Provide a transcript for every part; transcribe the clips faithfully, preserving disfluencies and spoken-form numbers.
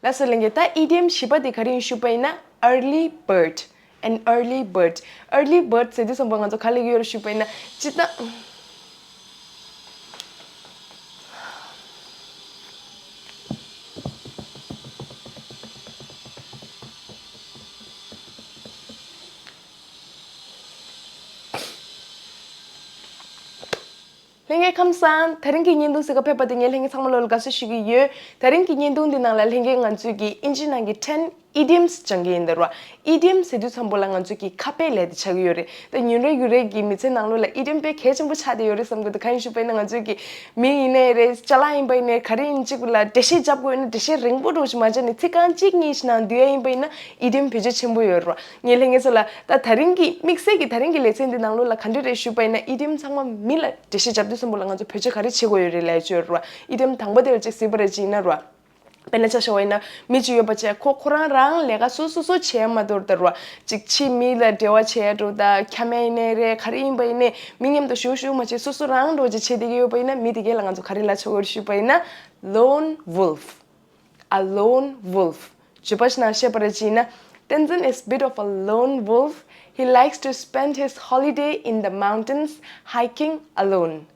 ལགས་སོ་ལྷན་རྒྱས། ད་ཨི་ཌི་ཡམ་བཞི་པ་དེ་ག་རེ་ཡིན་ཞུས་པ་ཡིན་ན། early bird, an early bird, early bird ཟེར་དུས་ཙམ་པ་ང་ཚོ་ག་ལ་ཡོད་རེད་ཞུས་པ་ཡིན་ན། སྤྱིར་བཏང་ལྷན་རྒྱས་ཁམས་བཟང་། དེ་རིང་གི་བརྙན་ཐུང་གཟིགས་ག་ཕེབས་པ་དེ་ངས་ལྷན་རྒྱས་ཚང་མ་ལོ་ལ་དགའ་བསུ་ཞུ་གི་ཡོད། དེ་རིང་གི་བརྙན་ཐུང་འདི་ནང་ལ་ལྷན་རྒྱས་ང་ཚོས་ཀྱི་ཨིན་ཇི་ནང་གི་ten idioms སྦྱང་གི་ཡིན་ད་ར། ཨི་ཌི་ཡམ་ཟེར་དུས་ཙམ་པ་ལ་ང་ཚོས་ཀྱི་ཁ་དཔེ་ལབ་དེ་ཆགས་ཀྱི་ཡོད་རེད། ད་ཉིན་རེ་ཡུན་རེ་གི་མི་ཚེ་ནང་ལོགས་ལ་ཨི་ཌི་ཡམ་དཔེ་གལ་ཆེན་པོ་ཆགས་བསྡད་ཡོད་རེད་བསམ་གི་འདུག་གང་ཡིན་ཞུས་པ་ཡིན་ན། ང་ཚོས་ཀྱི་མི་ཡིན་ནའི་རེད། ཅ་ལག་ཡིན་པ་ཡིན་ནའི་ག་རེ་ཡིན་གཅིག་པུ་ལ་འགྲེལ་བཤད་རྒྱབ་དགོས་ཡོད་ན་འགྲེལ་བཤད་རིང་པོ་འདྲ་ཞིག་མ་བྱས་ནས་ཚིག་རྐང་གཅིག་གཉིས་ཤིག་ནང་བསྡུས་ཡ་ཡིན་པ་ཡིན་ན་ཨི་ཌི་ཡམ་བེད་སྤྱོད་ཆེན་པོ་ཡོད་རེད་བ། ངས་ལྷན་རྒྱས་ཚོ་ལ་ད་དེ་རིང་གི་དམིགས་བསལ་གྱི་དེ་རིང་གི་ལེ་ཚན་འདི་ནང་ལོགས་ལ་ག་འདྲ་རེད་ཞུས་པ་ཡིན་ན། ཨི་ཌི་ཡམ་ཚང་མ་མི་ལ་འགྲེལ་བཤད་རྒྱབ་དུས་ཙམ་པ་ལ་ང་ཚོ་བེད་སྤྱོད་ག་རེ་བྱེད་དགོས་ཡོད་རེད་ལབ་ཡ་ཅིག་ཡོད་རེད་བ། ཨི་ཌི་ཡམ་དང་པོ་དེ་ལ་གཅིག་གཟིགས་པ་རེད་ཅིག་ཡིན་ན་ར། དཔེར་ན་ཆ་བཞག་པ་ཡིན་ན་མི་གཅིག་ཡོད་པ་བྱས། ཁོ་ཁོ་རང་རང་ལས་ཀ་སོ་སོ་སོ་བྱས་མ་གཏོགས་ད་ར། གཅིག་ཕྱི་མི་ལ་འབྲེལ་བ་བྱས་འགྲོ་ད་ཁ་མེད་ནས་རེད། ག་རེ་ཡིན་པ་ཡིན་ནས་མི་མཉམ་དུ་ཞུགས་ཞུགས་མ་བྱས། སོ་སོ་རང་འགྲོ་བྱས་བྱས་བསྡད་ཀྱི་ཡོད་པ་ཡིན་ན། མི་དེ་གས་ལ་ང་ཚོ་ག་རེ་ལབ་ཆོག་གི་རེད་ཞུས་པ་ཡིན་ན། lone wolf, a lone wolf. བརྗོད་པ་ཞིག་ནང་བཤད་པ་རེད་ཅིག་ཡིན་ན། Tenzin is bit of a lone wolf. He likes to spend his holiday in the mountains, hiking alone.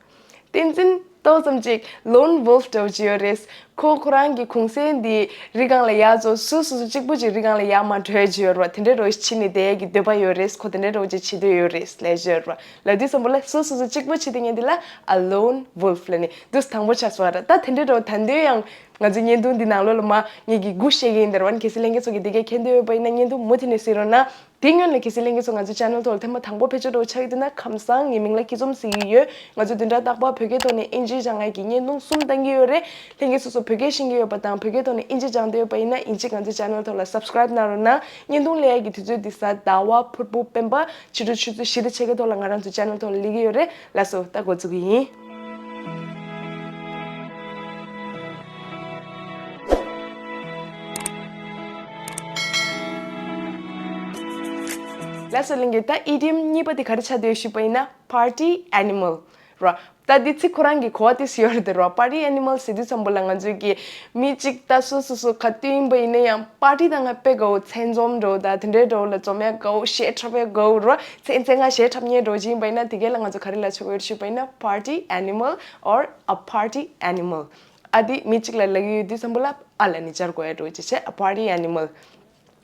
བསྟན་འཛིན་ཏོག་ཙམ་ཅིག་lone wolf འདྲ་བོ་ཅིག་ཡོད་རེད། ཁོ་ཁོ་རང་གི་གུང་སེང་འདི་རི་སྒང་ལ་ཡར་འཛེགས། སོ་སོ་སོ་གཅིག་པུ་ཅིག་རི་སྒང་ལ་ཡར་མར་འགྲོ་ཡ་ཅིག་ཡོད་རེད་བ། དེ་འདྲ་འདྲ་བོ་ཞིག་བྱེད་ནས་བསྡད་ཡ་གི་འདོད་པ་ཡོད་རེད། ཁོ་དེ་འདྲ་འདྲ་བོ་ཅིག་བྱེད་འདོད་ཡོད་རེད་ལབ་ཀྱི་ཡོད་རེད་བ། ལབ་དུས་ཙམ་པ་ལ་སོ་སོ་སོ་གཅིག་པུ་བྱེད་བསྡད་མཁན་འདི་ལ་a lone wolf ལབ་ནས་འདུག་དང་པོ་ཆགས་སོང་བ་རེད། ད་དེ་འདྲ་འདྲ་བོ་ད་དུང་ཡང་ང་ཚོའི་བརྙན་ཐུང་འདི་ནང་ལོགས་ལ་མར་ངེད་ཀྱིས་སྒུག་བཤད་ཀྱི་ཡིན། དེ་རེད་བ། གལ་སྲིད་ལྷན་རྒྱས་ཚོ་གིས་འདི་གས་མཁྱེན་འདོད་ཡོད་པ་ཡིན་ན་བརྙན་ཐུང་མུ་མཐུད་ནས་གཟིགས་རོགས་གནང་། དེ་སྔོན་ལ་གལ་སྲིད་ལྷན་རྒྱས་ཚོ་ང་ཚོའི་channel ཐོག་ལ་ཐེངས་མ་དང་པོ་ཕེབས་འབྱོར་འདྲ་བོ་ཆགས་ཀྱི་འདུག་ན། ཁམས་བཟང་། ངའི་མིང་ལ་སྐྱིད་འཛོམས་ཟེར་གྱི་ཡོད། ང་ཚོ་བདུན་ཕྲག་རྟག་པར་བོད་སྐད་ཐོག་ནས་ཨིན་ཇིའི་སྦྱང་ཡ་གི་བརྙན་ཐུང་གསུམ་བཏང་གི་ཡོད་རེད། ལྷན་རྒྱས་སོ་སོ་བོད་སྐད་ཤེས་ཀྱི་ཡོད་པ་དང་བོད་སྐད་ཐོག་ནས་ཨིན་ཇི་སྦྱང་འདོད་ཡོད་པ་ཡིན་ན། ཨིན་ཇི་ང་ཚོའི་channel ཐོག་ལ་subscribe གནང་རོགས་གནང་། བརྙན་ཐུང་སླེབས་ཡ་གི་དུས་ཚོད་འདི་གཟའ་ཟླ་བ་ཕུར་བུ་སྤེན་པ་ཕྱི་དྲོ་ཆུ་ཚོད་བཞི་དང་ཕྱེད་ཀའི་ཐོག་ལ་ང་རང་ཚོའི་channel ཐོག་ལ་སླེབས་ཀྱི་ཡོད་རེད། ལགས་སོ། ད་འགོ་འཛུགས་ཀྱི་ཡིན། ལགས་སོ་ལྷན་རྒྱས། ད་ཨི་ཌི་ཡམ་གཉིས་པ་དེ་ག་རེ་ཆགས་བསྡད་ཡོད་ཞུས་པ་ཡིན་ན། party animal ར། ད་འདི་ཚིག་ཁོ་རང་གི་གོ་བ་དེ་ཡོད་རེད་དེ་ར། party animal ཟེར་དུས་ཙམ་པ་ལ་ང་ཚོས་ཀྱི་མི་གཅིག་ད་སོ་སོ་སོ་ག་དུས་ཡིན་པ་ཡིན་ན་ཡང་པར་ཊི་ད་ང་དཔེ་དགའ་བོ། མཚན་འཛོམས་འདྲ་བོ་ད་དེ་འདྲའི་འདྲ་བོ་ལ་འཛོམས་ཡ་དགའ་བོ། གཞས་འཁྲབ་ཡ་དགའ་བོ་ར། མཚན་མཚན་ང་གཞས་འཁྲབ་མཁན་འདྲ་བོ་ཅིག་ཡིན་པ་ཡིན་ན། དེ་གས་ལ་ང་ཚོ་ག་རེ་ལབ་ཆོག་གི་ཡོད་ཞུས་པ་ཡིན་ན། party animal or a party animal. ཨ་དེ་མི་གཅིག་ལ་ལབ་ཀྱི་ཡོད་དུས་ཙམ་པ་ལ་ཨ་ལབ་ནས་སྦྱར་དགོས་ཡ་འདྲ་བོ་ཅིག་བྱས། a party animal.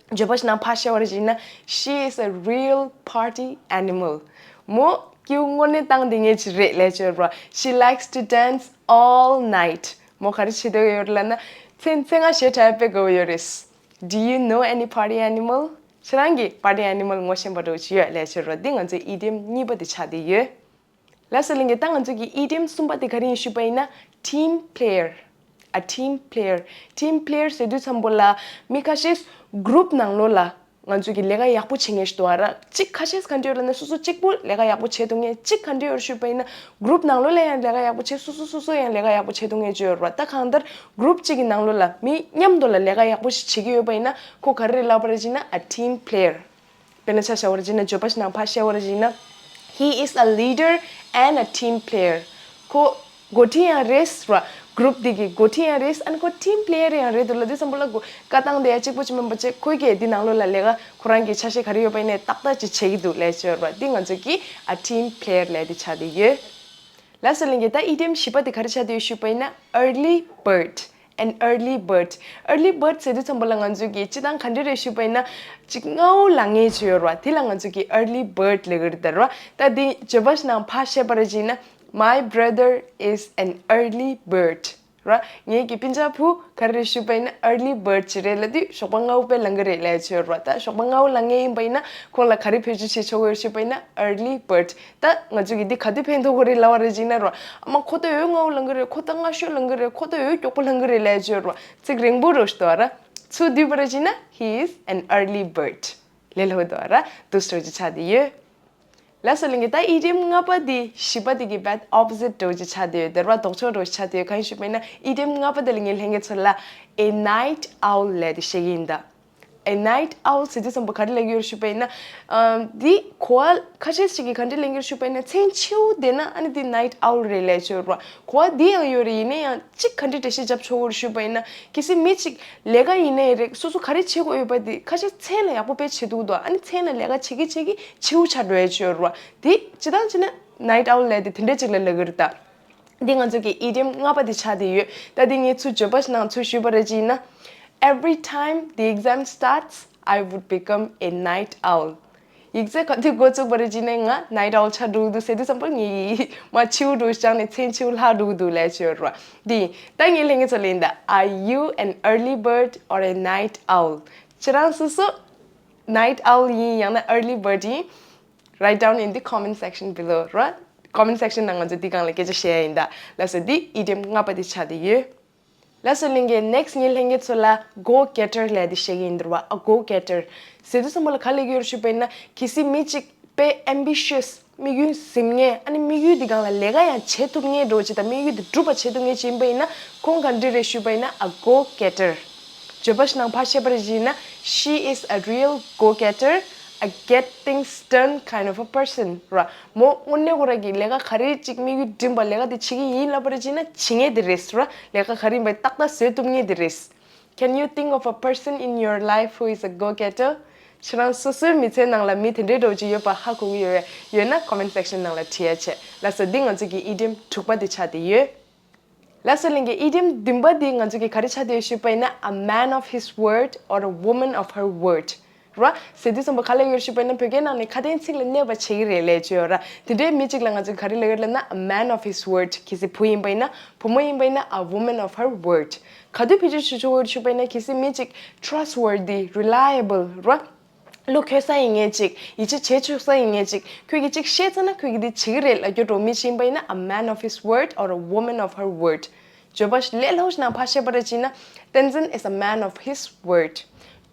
བརྗོད་པ་ཞིག་ནང་ཕར་བཤད་པ་རེད་ཅིག་ཡིན་ན། She is a real party animal. མོ་སྐྱིད་པོ་དངོས་གནས་བཏང་བསྡད་མཁན་ཅིག་རེད་ལབ་ཀྱི་ཡོད་རེད་བ། She likes to dance all night. མོ་ག་རེ་བྱེད་འདོད་ཡོད་རེད་ལབ་ན། མཚན་མཚན་ང་གཞས་འཁྲབ་ཡ་དཔེ་དགའ་བོ་ཡོད་རེད། Do you know any party animal? ཁྱེད་རང་གིས་party animal ངོ་ཤེས་པ་འདྲ་བོ་ཅིག་ཡོད་ལབ་ཀྱི་ཡོད་རེད་བ། འདི་ང་ཚོའི་ཨི་ཌི་ཡམ་གཉིས་པ་དེ་ཆགས་བསྡད་ཡོད། ལགས་སོ་ལྷན་རྒྱས། ད་ང་ཚོ་གི་ཨི་ཌི་ཡམ་གསུམ་པ་དེ་ག་རེ་ཡིན་ཞུས་པ་ཡིན་ན། team player. A team player. Team player ཟེར་དུས་ཙམ་པོ་ལ་མི་ཁ་ཤས་གུ་རུབ་ནང་ལོགས་ལ་ང་ཚོ་གི་ལས་ཀ་ཡག་པོ་བྱེད་མཁན་ཞིག་འདུག་ཨ་ར། གཅིག་ཁ་ཤས་ག་འདྲ་ཡོད་ལབ་ན། སོ་སོ་གཅིག་པུ་ལས་ཀ་ཡག་པོ་བྱེད་ཐུབ་མཁན། གཅིག་ག་འདྲ་ཡོད་ཞུས་པ་ཡིན་ན། གུ་རུབ་ནང་ལོགས་ལ་ཡང་ལས་ཀ་ཡག་པོ་བྱེད། སོ་སོ་སོ་སོ་ཡང་ལས་ཀ་ཡག་པོ་བྱེད་ཐུབ་མཁན་ཅིག་ཡོད་རེད་བ། ད་གང་ལྟར་གུ་རུབ་གཅིག་གི་ནང་ལོགས་ལ་མི་མཉམ་དུ་ལ་ལས་ཀ་ཡག་པོ་ཞིག་བྱེད་ཀྱི་ཡོད་པ་ཡིན་ན། ཁོ་ག་རེ་ལབ་པ་རེད་ཅེ་ན། a team player. དཔེར་ན་ཆ་བཞག་པ་རེད་ཅེ་ན། བརྗོད་པ་ཞིག་ནང་ཕར་བཤད་པ་རེད་ཅེ་ན། He is a leader and a team player. ཁོ་འགོ་ཁྲིད་ཡང་རེད་ར། གུ་རུབ་འདི་གི་འགོ་ཁྲིད་ཡང་རེད། ཨ་ནི་ཁོ་team player ཡང་རེད་འདུག་ལབ་དུས་ཙམ་པོ་ལ། ཁོ་བཀའ་བཏང་བསྡད་ཡ་གཅིག་པོ་ཅིག་མིན་པ་བྱས། ཁོས་ཀྱིས་འདི་ནང་ལོགས་ལ་ལས་ཀ་ཁོ་རང་གི་ཆ་ཤས་ག་རེ་ཡོད་པ་ཡིན་ནའི་ཏག་ཏག་ཅིག་བྱེད་ཀྱི་འདུག་ལབ་ཀྱི་ཡོད་རེད་བ། འདི་ང་ཚོ་གི་a team player ལབ་དེ་ཆགས་བསྡད་ཡོད། ལགས་སོ་ལྷན་རྒྱས། ད་ཨི་ཌི་ཡམ་བཞི་པ་དེ་ག་རེ་ཆགས་བསྡད་ཡོད་ཞུས་པ་ཡིན་ན། early bird. An early bird. Early bird ཟེར་དུས་ཙམ་པ་ལ་ང་ཚོས་ཀྱི་སྤྱིར་བཏང་ག་འདྲ་རེད་ཞུས་པ་ཡིན་ན། ཅིག་སྔ་བོ་ལངས་མཁན་ཅིག་ཡོད་རེད་བ། དེ་ལ་ང་ཚོས་ཀྱི་early bird ལབ་ཀྱི་རེད་ད་ར། ད་འདི་བརྗོད་པ་ཞིག་ནང་ཕར་བཤད་པ་རེད་ཅེ་ན། My brother is an early bird. ར། ངེད་ཀྱི་སྤུན་ཀྱག་བུ་ག་རེ་རེད་ཞུས་པ་ཡིན་ན། early bird ཅིག་རེད་ལབ་དུས་ཞོགས་པ་སྔ་བོ་དཔེ་ལངས་ཀྱི་རེད་ལབ་ཀྱི་ཡོད་རེད་བ། ད་ཞོགས་པ་སྔ་བོ་ལངས་མཁན་ཡིན་པ་ཡིན་ན། ཁོང་ལ་ག་རེ་བེད་སྤྱོད་བྱེད་ཆོག་གི་ཡོད་ཞུས་པ་ཡིན་ན། early bird. ད་ང་ཚོ་གིས་འདི་ག་དུས་ཕན་ཐོགས་ཀྱི་རེད་ལབ་པ་རེད་ཅེ་ན་ར། ཨ་མ་ཁོ་ད་ཡོད་སྔ་བོ་ལངས་ཀྱི་རེད། ཁོ་ད་སྔ་ཤོས་ལངས་ཀྱི་རེད། ཁོ་ད་ཡོད་མགྱོགས་པོ་ལངས་ཀྱི་རེད་ལབ་ཀྱི་ཡོད་ར། ཚིག་རིང་པོ་རོ་ཞིག་འདུག་ར། ཚུར་བསྡུས་པ་རེད་ཅེ་ན། He is an early bird. ལས་སླ་པོ་འདུག་ར། འདུག་སེ་འདྲ་བོ་ཅིག་ཆགས་བསྡད་ཡོད། ལགས་སོ་ལྷན་རྒྱས། ད་ཨི་ཌི་ཡམ་ལྔ་པ་དེ་བཞི་པ་དེ་གི་bad opposite འདྲ་བོ་ཅིག་ཆགས་བསྡད་ཡོད། དེ་ར་ལྡོག་ཕྱོགས་འདྲ་བོ་ཅིག་ཆགས་བསྡད་ཡོད། གང་ཡིན་ཞུས་པ་ཡིན་ན། ཨི་ཌི་ཡམ་ལྔ་པ་དེ་ལ་ངས་ལྷན་རྒྱས་ཚོ་ལ་a night owl ལབ་དེ་བཤད་ཀྱི་ཡིན་ད། A night owl ཟེར་དུས་ཙམ་པ་ག་རེ་ལབ་ཀྱི་ཡོད་རེད་ཞུས་པ་ཡིན་ན། ཨམ། འདི་གོ་བ་ཁ་ཤས་ཤིག་གིས་ག་འདྲ་ལེན་གྱི་ཡོད་རེད་ཞུས་པ་ཡིན་ན། མཚན་ཕྱི་པོ་བསྡད་ན་ཨ་ནི་འདི་night owl རེད་ལབ་ཀྱི་ཡོད་རེད་བ། གོ་བ་འདི་ཡང་ཡོད་རེད། ཡིན་ན་ཡང་གཅིག་ག་འདྲ་འགྲེལ་བཤད་བརྒྱབ་ཆོག་གི་རེད་ཞུས་པ་ཡིན་ན། གལ་སྲིད་མི་གཅིག་ལས་ཀ་ཡིན་ནའི་རེད། སོ་སོ་ག་རེ་བྱེད་དགོས་ཡོད་པ་འདི་ཁ་ཤས་མཚན་ལ་ཡག་པོ་དཔེ་བྱེད་འདུག་དོ། ཨ་ནི་མཚན་ལ་ལས་ཀ་བྱེད་ཀྱི་བྱེད་ཀྱི་ཕྱི་པོ་ཆགས་འགྲོ་ཡ་ཅིག་ཡོད་རེད་བ། འདི་སྤྱིར་བཏང་བྱས་ན་night owl ལབ་དེ་དེ་འདྲ་ཅིག་ལ་ལབ་ཀྱི་རེད་ད། འདི་ང་ཚོ་གི་idiom ལྔ་པ་དེ་ཆགས་བསྡད་ཡོད། ད་འདི་ངས་ཚུར་བརྗོད་པ་ཞིག་ནང་ཚུར་ཞུས་པ་རེད་ཅེ་ན། Every time the exam starts, I would become a night owl. ཡིག་ཚད་ག་དུས་འགོ་བཙུགས་པ་རེད་ཅེ་ན་ང་night owl ཆགས་འགྲོ་གི་འདུག་ཟེར་དུས་ཙམ་པ་ངའི་མ་ཕྱི་པོ་འགྲོ་ཞིག་ནས་མཚན་ཕྱི་པོ་ལྷག་འགྲོ་གི་འདུག་ལབ་ཀྱི་ཡོད་རེད་བ། འདི་ཡིན། ད་ངའི་ལྷན་རྒྱས་ཚོ་ལ་ཡིན་ད། Are you an early bird or a night owl? ཁྱེད་རང་སོ་སོ་night owl ཡིན་ཡང་ན་early bird ཡིན། Write down in the comment section below ར། Comment section ནང་ང་ཚོ་འདི་སྒང་ལ་སྐད་ཆ་བཤད་ཡ་ཡིན་ད། ལགས་སོ། འདི་idiom ལྔ་པ་དེ་ཆགས་བསྡད་ཡོད། ལགས་སོ་ལྷན་རྒྱས། next ངའི་ལྷན་རྒྱས་ཚོ་ལ་go getter ལབ་དེ་བཤད་ཀྱི་ཡིན་འདུག་བ། a go getter ཟེར་དུས་ཙམ་པ་ལ་ག་ལབ་ཀྱི་ཡོད་རེད་ཞུས་པ་ཡིན་ན། གལ་སྲིད་མི་གཅིག་དཔེ་ambitious དམིགས་ཡུལ་འཛིན་མཁན། ཨ་ནི་དམིགས་ཡུལ་འདི་སྒང་ལ་ལས་ཀ་ཡང་བྱེད་ཐུབ་མཁན་འདྲ་བོ་ཅིག་དང་། དམིགས་ཡུལ་འདི་འགྲུབ་པ་བྱེད་ཐུབ་མཁན་ཅིག་ཡིན་པ་ཡིན་ན། ཁོང་ག་འདྲ་རེད་ཞུས་པ་ཡིན་ན། a go getter བརྗོད་པ་ཞིག་ནང་ཕར་བཤད་པ་རེད་ཅེ་ན། She is a real go getter, a get things done kind of a person ར། མོ་དངོས་གནས་ཁོ་རང་གིས་ལས་ཀ་ག་རེ་ཅིག་དམིགས་ཡུལ་བསྒྲིམས་པ་ལས་ཀ་དེ་བྱེད་ཀྱི་ཡིན་ལབ་པ་རེད་ཅེ་ན། བྱེད་མཁན་དེ་རེད་ར། ལས་ཀ་ག་རེ་ཡིན་པ་ཏག་ཏག་བཟོ་ཐུབ་མཁན་དེ་རེད། Can you think of a person in your life who is a go getter? ཁྱེད་རང་སོ་སོའི་མི་ཚེའི་ནང་ལ་མི་དེ་འདྲའི་འདྲ་བོ་ཅིག་ཡོད་པ་ཧ་གོ་གི་ཡོད། ཡོད་ན་comment section ནང་ལ་བྲིས་ཡ་བྱེད། ལགས་སོ། འདི་ང་ཚོ་གི་idiom དྲུག་པ་དེ་ཆགས་བསྡད་ཡོད། ལགས་སོ་ལྷན་རྒྱས། idiom བདུན་པ་འདི་ང་ཚོ་གི་ག་རེ་ཆགས་བསྡད་ཡོད་ཞུས་པ་ཡིན་ན། a man of his word or a woman of her word ར། ཟེར་དུས་ཙམ་པ་ག་ལབ་ཀྱི་ཡོད་ཞུས་པ་ཡིན་ན། བོད་སྐད་ནང་ནས་ཁ་དན་ཚིག་ལ་གནས་པ་བྱེད་ཀྱི་རེད་ལབ་ཀྱི་ཡོད་ར། དེ་འདྲའི་མི་གཅིག་ལ་ང་ཚོས་ག་རེ་ལབ་ཀྱི་རེད་ལབ་ན། a man of his word གལ་སྲིད་བུ་ཡིན་པ་ཡིན་ན། བུ་མོ་ཡིན་པ་ཡིན་ན། a woman of her word ག་དུས་ཕལ་ཆེར་ཞུ་ཆོག་གི་ཡོད་ཞུས་པ་ཡིན་ན། གལ་སྲིད་མི་གཅིག་trustworthy, reliable ར། བློ་འཁེལ་ས་ཡིན་མཁན་ཅིག་ཡིད་ཆེས་བྱེད་ཆོག་ས་ཡིན་མཁན་ཅིག་ཁོས་ཀྱིས་ཅིག་བཤད་ཚར་ན་ཁོས་ཀྱིས་འདི་བྱེད་ཀྱི་རེད་ལབ་རྒྱུ་འདྲ་བོ་མི་ཞིག་ཡིན་པ་ཡིན་ན། a man of his word or a woman of her word བརྗོད་པ་ལས་སླ་པོ་ཞིག་ནང་ཕར་བཤད་པ་རེད་ཅེ་ན། Tenzin is a man of his word.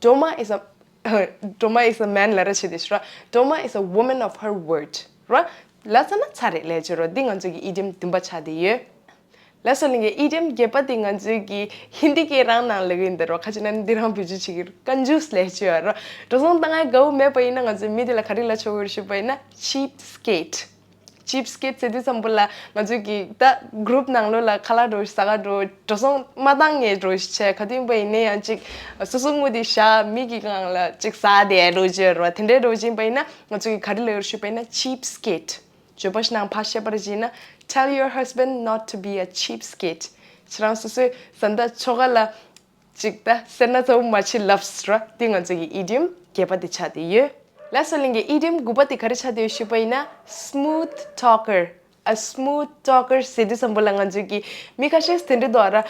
Doma is a Doma is a man ལབ་ར་བྱེད་དེ་ཤི་ར། Doma is a woman of her word ར། ལབ་ཚར་ན་ཚར་རེད་ལབ་ཀྱི་ར། འདི་ང་ཚོ་གི་idiom བདུན་པ་ཆགས་བསྡད་ཡོད། ལགས་སོ་ལྷན་རྒྱས། idiom བརྒྱད་པ་དེ་ང་ཚོའི་གི་ཧིན་དི་སྐད་རང་ནང་ལབ་ཀྱི་ཡིན་ད་ར། ཁ་ཅིག་ན་འདི་རང་བེད་སྤྱོད་བྱེད་ཀྱི་རེད། ཀན་ཇུས་ལབ་ཀྱི་ཡོད་ར། འགྲོ་སོང་བཏང་ཡ་དགའ་པོ་མེད་པ་ཡིན་ན་ང་ཚོས་མི་དེ་ལ་ག་རེ་ལབ་ཆོག་གི་རེད་ཞུས་པ་ཡིན་ན། cheapskate cheapskate ཟེར་དུས་ཙམ་པ་ལ་ང་ཚོའི་གི་ད་group ནང་ལོགས་ལ་ཁ་ལག་འདྲ་ཟ་ག་འགྲོ། འགྲོ་སོང་མ་བཏང་ངས་འདྲ་བྱས། ག་དུས་ཡིན་པ་ཡིན་ན་ཡང་ཅིག་སོ་སོ་དངུལ་དེ་བཞག་མི་གི་སྒང་ལ་ཅིག་ཟ་བསྡད་འདྲ་བྱས་ར། དེ་འདྲའི་འདྲ་ཡིན་པ་ཡིན་ན་ང་ཚོ་གི་ག་རེ་ལབ་ཀྱི་རེད་ཞུས་པ་ཡིན་ན། cheapskate བརྗོད་པ་ཞིག་ནང་ཕར་བཤད་པ་རེད་ཅེ་ན། Tell your husband not to be a cheapskate. ཁྱེད་རང་སོ་སོའི་བཟའ་ཟླ་ཁྱོ་ག་ལ་ཅིག་ད་སེར་སྣ་ཚ་པོ་མ་བྱེད་ལབས་ར། འདི་ང་ཚོ་གི་idiom བརྒྱད་པ་དེ་ཆགས་བསྡད་ཡོད། ལགས་སོ་ལྷན་རྒྱས། idiom དགུ་པ་དེ་ག་རེ་ཆགས་བསྡད་ཡོད་ཞུས་པ་ཡིན་ན། smooth talker. A smooth talker ཟེར་དུས་ཙམ་པ་ལ་ང་ཚོ་གི་མི་ཁ་ཤས་དེ་འདྲ་འདུག་ར།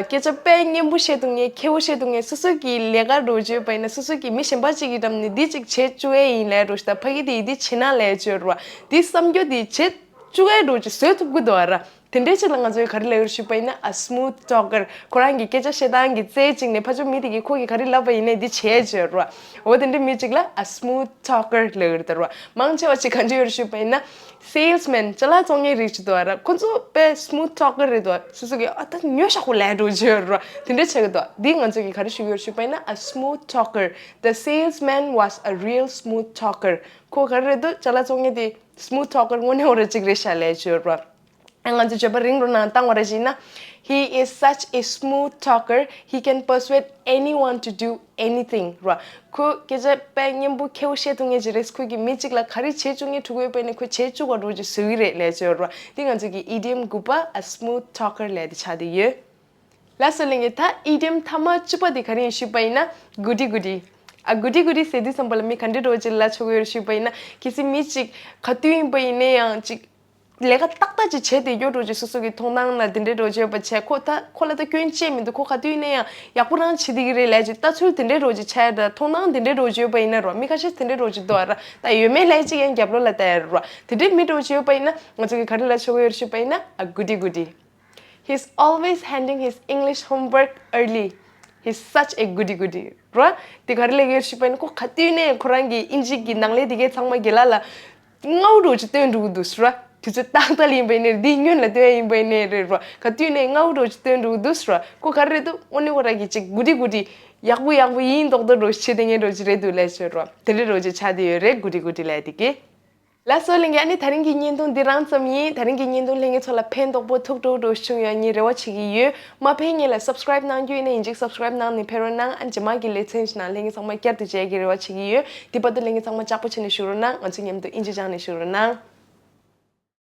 སྐད་ཆ་དཔེ་སྙན་པོ་བཤད་ཐུབ་མཁན། མཁས་པོ་བཤད་ཐུབ་མཁན། སོ་སོ་གི་ལས་ཀ་འདྲ་བྱས་པ་ཡིན་ན་སོ་སོ་གི་མི་གཞན་པ་ཅིག་གི་འགྲམ་ནས་འདི་ཅིག་བྱེད་བཅུག་ཡས་ཡིན་ལབ་འདྲ་ཞིག་དང་། ཕ་གི་དེ་ཡིས་འདི་བྱེད་ན་ལབ་བཅུག་ར། འདི་བསམ་རྒྱུ་དེ་བྱེད་བཅུག་ཡས་འདྲ་ཅིག་བཟོ་ཐུབ་ཀྱི་འདུག་ར། དེ་འདྲའི་ཅིག་ལ་ང་ཚོས་ག་རེ་ལབ་ཀྱི་རེད་ཞུས་པ་ཡིན་ན། a smooth talker. ཁོ་རང་གི་སྐད་ཆ་བཤད་སྟངས་ཀྱི་རྩལ་ཅིག་ནས་ཕར་ཕྱོགས་མི་དེ་གིས་ཁོ་གིས་ག་རེ་ལབ་པ་ཡིན་ནའི་འདི་བྱེད་བཅུག་ར། འོ་དེ་འདྲའི་མི་ཅིག་ལ་a smooth talker ལབ་ཀྱི་རེད་ད་ར། མང་ཆེ་བ་ཅིག་ག་འདྲ་ཡོད་རེད་ཞུས་པ་ཡིན་ན། salesman ཅ་ལག་བཙོང་མཁན་རིགས་ཅིག་འདུག་ར། ཁོ་ཚོ་དཔེ་smooth talker རེད་འདུག་སོ་སོ་གིས་ཨ་ད་ཉོས་ཤག་ཁོ་ལབ་འདྲ་བོ་བྱས་ར། དེ་འདྲ་བྱེད་ཀྱི་འདུག་འདི་ང་ཚོ་གིས་ག་རེ་ཞུ་གི་ཡོད་རེད་ཞུས་པ་ཡིན་ན། a smooth talker. The salesman was a real smooth talker. ཁོ་ག་རེ་རེད་འདུག་ཅ་ལག་བཙོང་མཁན་དེ་smooth talker དངོས་གནས་འོ་ར་ཅིག་རེད་ཤག་ལབ་བཅུག་ར། ང་ཚོས་བརྗོད་པ་རིང་རུ་ནང་བཏང་བ་རེད་ཅེ་ན། He is such a smooth talker, he can persuade anyone to do anything ར། ཁོ་སྐད་ཆ་དཔེ་སྙན་པོ་མཁས་པོ་བཤད་ཐུབ་མཁན་ཅིག་རེད། ཁོ་གིས་མི་གཅིག་ལ་ག་རེ་བྱེད་བཅུག་མཁན་ཐུག་ཡོད་པ་ཡིན་ན་ཁོས་བྱེད་བཅུག་པ་འདྲ་ཅིག་བཟོ་གི་རེད་ལབ་བཅུག་ར། འདི་ང་ཚོ་གི་idiom དགུ་པ་a smooth talker ལབ་དེ་ཆགས་བསྡད་ཡོད། ལགས་སོ་ལྷན་རྒྱས། ད་idiom མཐའ་མ་བཅུ་པ་དེ་ག་རེ་ཡིན་ཞུས་པ་ཡིན་ན། goody goody. a goody goody ཟེར་དུས་ཙམ་པ་ལ་མི་ག་འདྲ་འདྲ་བོ་ཅིག་ལབ་ཆོག་གི་ཡོད་རེད་ཞུས་པ་ཡིན་ན། གལ་སྲིད་མི་གཅིག་ག་དུས་ཡིན་པ་ཡིན་ན་ཡང་ཅིག་ལས་ཀ་ཏག་ཏག་ཅིག་བྱས་བསྡད་ཡོད་འདྲ་བོ་ཅིག་སོ་སོ་གི་མཐོང་སྣང་ལ་དེ་འདྲ་འདྲ་བོ་ཅིག་ཡོད་པ་བྱས། ཁོ་ད་ཁོ་ལ་ད་སྐྱོན་ཅི་ཡང་མི་འདུག་ཁོ་ག་དུས་ཡིན་ན་ཡང་ཡག་པོ་རང་བྱེད་བསྡད་ཀྱི་རེད་ལབ་ཅིག་ལྟ་ཚུལ་དེ་འདྲ་འདྲ་བོ་ཅིག་ཆགས་ཡ་འདྲ། མཐོང་སྣང་དེ་འདྲ་འདྲ་བོ་ཅིག་ཡོད་པ་ཡིན་ན་ར། མི་ཁ་ཤས་དེ་འདྲ་འདྲ་བོ་ཅིག་འདུག་ར། ད་ཡོད་མེད་ལབ་ཅིག་ཡང་རྒྱབ་ལོགས་ལ་ལྟ་ཡ་ར། དེ་འདྲའི་མི་འདྲ་བོ་ཅིག་ཡོད་པ་ཡིན་ན་ང་ཚོ་གིས་ག་རེ་ལབ་ཆོག་གི་ཡོད་རེད་ཞུས་པ་ཡིན་ན། a goody goody. He's always handing his English homework early. He's such a goody goody ར། དེ་ག་རེ་ལབ་ཀྱི་ཡོད་ཞུས་པ་ཡིན་ན། ཁོ་ག་དུས་ནས་ཁོ་རང་གི་དབྱིན་ཇི་གི་ནང་ལས་དེ་གའི་ཚང་མ་རྒན་ལགས་ལ་སྔ་པོ་འདྲ་བོ་ཅིག་སྟོན་འགྲོ་གི་འདུག་ར། དུས་ཚོད་ཏག་ཏག་ཡིན་པ་ཡིན་ནའི་འདི་སྔོན་ལ་སྟོན་ཡིན་པ་ཡིན་ནའི་རེད་རོ། ག་དུས་ནས་སྔ་བོ་འགྲོ་ཅིག་སྟོན་འགྲོ་འདུག་རོ། ཁོ་ག་རེ་རེད་འདུག་དངོས་གནས་ཁོ་རང་གི་ཅིག་གུ་ཏི་གུ་ཏི་ཡག་པོ་ཡག་པོ་ཡིན་མདོག་མདོག་འགྲོ་ཅིག་བྱེད་བསྡད་མཁན་འགྲོ་ཅིག་རེད་འདུག་ལས་ཤོད་རོ། དེ་འདྲ་འགྲོ་ཅིག་ཆགས་བསྡད་ཡོད་རེད། གུ་ཏི་གུ་ཏི་ལས་དེ་གི། ལགས་སོ་ལྷན་རྒྱས། ཨ་ནི་དེ་རིང་གི་བརྙན་ཐུང་འདི་རང་ཙམ་ཡིན། དེ་རིང་གི་བརྙན་ཐུང་ལྷན་རྒྱས་ཚོ་ལ་ཕན་ཐོགས་པོ་ཐུགས་སྤྲོ་སྤྲོ་བྱུང་ཡོད་ངས་རེ་བ་བྱེད་ཀྱི་ཡོད། མ་ཕན་ངེས་ལ་སབ་སི་ཀ་རེབ་གནང་རྒྱུ་ཡིན་ན་ཡིན་གཅིག་སབ་སི་ཀ་རེབ་གནང་ནས་ཕེབས་རོགས་གནང་། ཨ་ནི་རྗེས་མ་གི་ལེ་ཚན་ཞིག་ནང་ལྷན་རྒྱས་ཚང་མ་བསྐྱར་དུ་མཇལ་གྱི་རེ་བ་བྱེད་ཀྱི་ཡོད། དེ་བར་དུ་ལྷན་རྒྱས་ཚང་མ་ལྕགས་པོ་བྱས་ནས་བཞུགས་རོགས་གནང་། ང་ཚོ་མཉམ་དུ་ཨིན་ཇི་སྦྱངས་ནས་བཞུགས་རོགས་གནང་།